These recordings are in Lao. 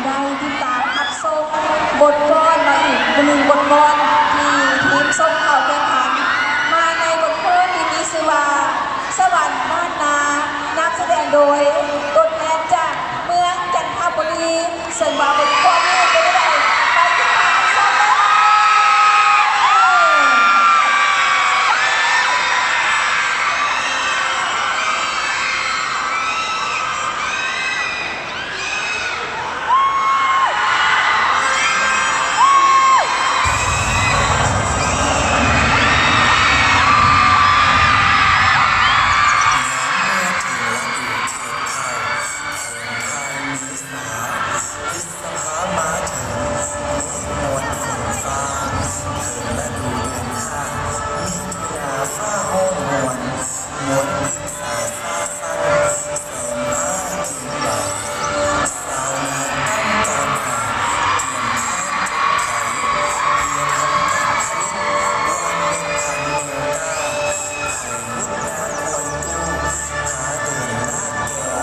ໄດ້ຕິດຕາມຮັບຊົມບົດຟ້ອນມາອີກໜຶ່ງບົດຟ້ອນ ທີ່ທີມຊົນເຜົ່າແຂ່ງຂັນມາໃນບົດຟ້ອນທີ່ມີຊື່ວ່າ ສະຫວັນບ້ານນາ, ນຳສະແດງໂດຍຕົວແທນຈາກເມືອງຈັນທະບູລີ. ເຊິ່ງວ່າບົດຟ້ອນນີ້ເປັນແນວໃດ ໄປຕິດຕາມຊົມເລີຍ. ພະມາເຖິງ ເມກມວນຝົນຟ້າ ເຖິງລະດູເດືອນຫ້າ ມິຖຸນາຟ້າຮ້ອງມ່ວນ ມ່ວນພຶກສາຊາຊັນ ແສມຟ້າຈິງບານ ຊາວນາຕັ້ງການຫາ ກຽມທາດຈົກໄຖ ເພື່ອທຳການຜະລິດ ຫວ່ານເມັດພັນແນວກ້າ ໄຖຮຸດນາຄອຍຕູ້ ພາເດີນລາກແກ່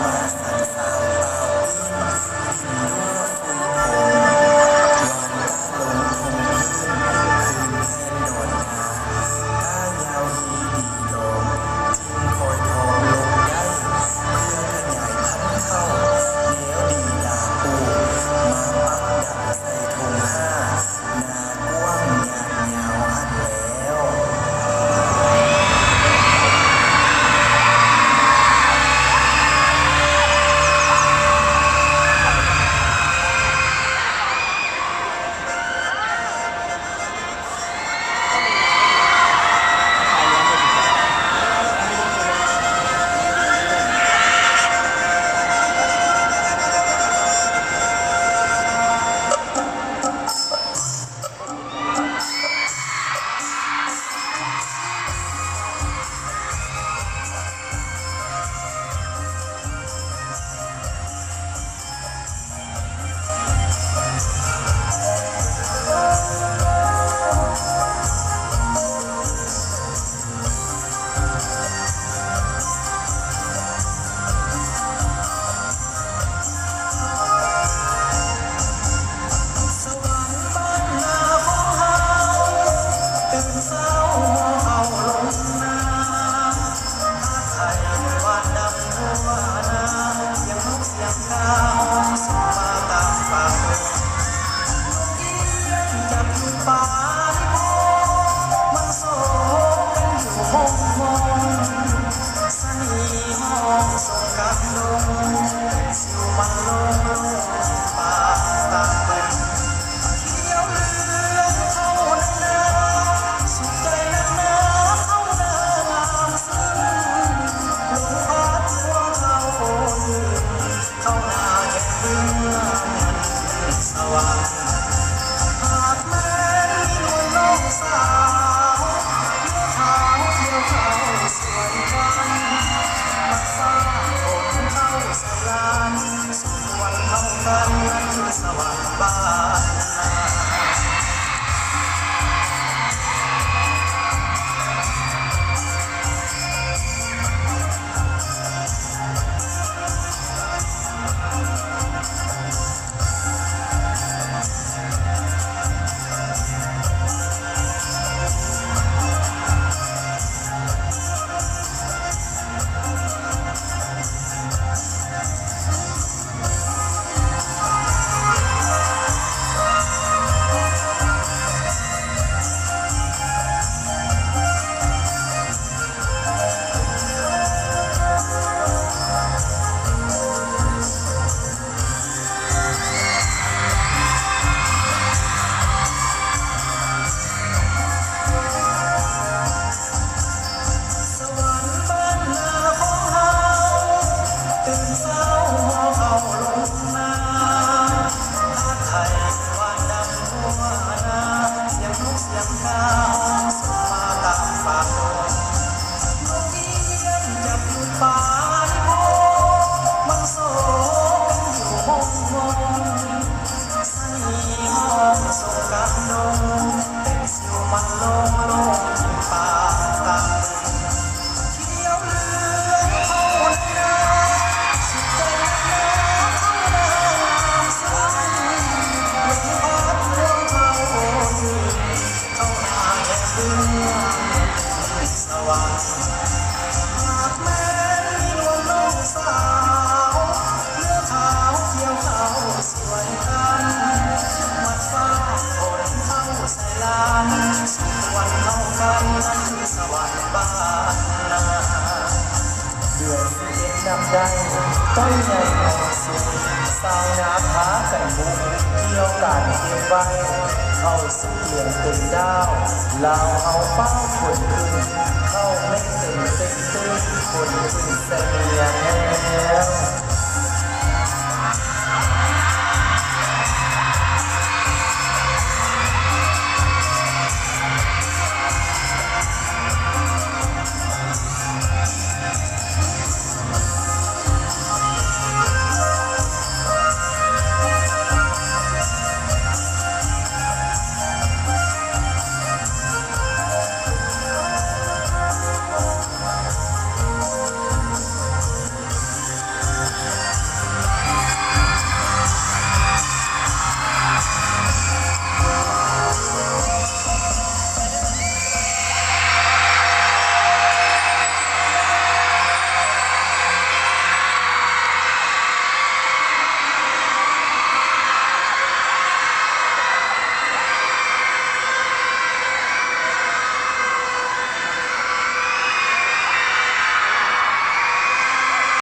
ມາສັນສາວຕ່າວອື່ນ ດິນຮົ່ວ ຟຸຍຜົງ ຫວ່ານກ້າລົງທົ່ງພື້ນ ພື້ນແຜ່ນດອນນາ ກ້າຍາວຮີດີດອກ ຖິ້ມຄອຍທອງຫຼົກໄດ້ ເພື່ອຂະຫຍາຍພັນເຂົ້າ ແນວດີດາປູກ ມາປັກດັງໃສ່ທົ່ງຫ້າ ນາກວ້າງຍາດຍາວຫັ້ນແລ້ວ. ສະຫວັນບ້ານນາຂອງເຮົາ ຕື່ນເຊົ້າເຂົ້າລົງນາ ຫາໄທຫວານດຳທົ່ວນາ ສຽງນົກສຽງກາຮ້ອງສົ່ງມາຕາມປ່າດົງ ນົກເອື້ອນຈັບຢູ່ປາຍໂມງ ມັນໂສກັນຢູ່ຫົກໂມງ ສະໜີຮ້ອງສົ່ງກາງດົງ ເປັນສິວມັນໂລງໂລງ ປ່າຕາເປັນ ຂຽວເຫຼືອງເຂົ້ານາ ສຸກໃຈນາເຂົ້ານາງາມຊື່ນ ລົມພັດຕົວເຂົ້າໂອນ ເຂົ້ານາແກ່ເມືອງສະຫວັນ ຫາກແມ່ນມີນວນນ້ອງສາວ ເມືອຂາວກ່ຽວເຂົ້າສວນກັນ ມັນສ້າງຂົນເຂົ້າສະຫຼານ ສວນເຂົ້າກັນ ສະຫວັນບ້ານນາ. ໄດ້ ຕົ້ນໃຫຍ່ເອົາສູງ ຊາວນາພາກັນບຸກ ກ່ຽວການເກັບໄວ້ ເຂົ້າສຸກຫຼຽງເຕັມດາວ ລາວເຮົາຟ້າວຂົນຂຶ້ນ ເຂົ້າເມັດເຕັມເຕັກຕຶ້ງ ຂົນຂຶ້ນໃສ່ເມຍແລ້ວ.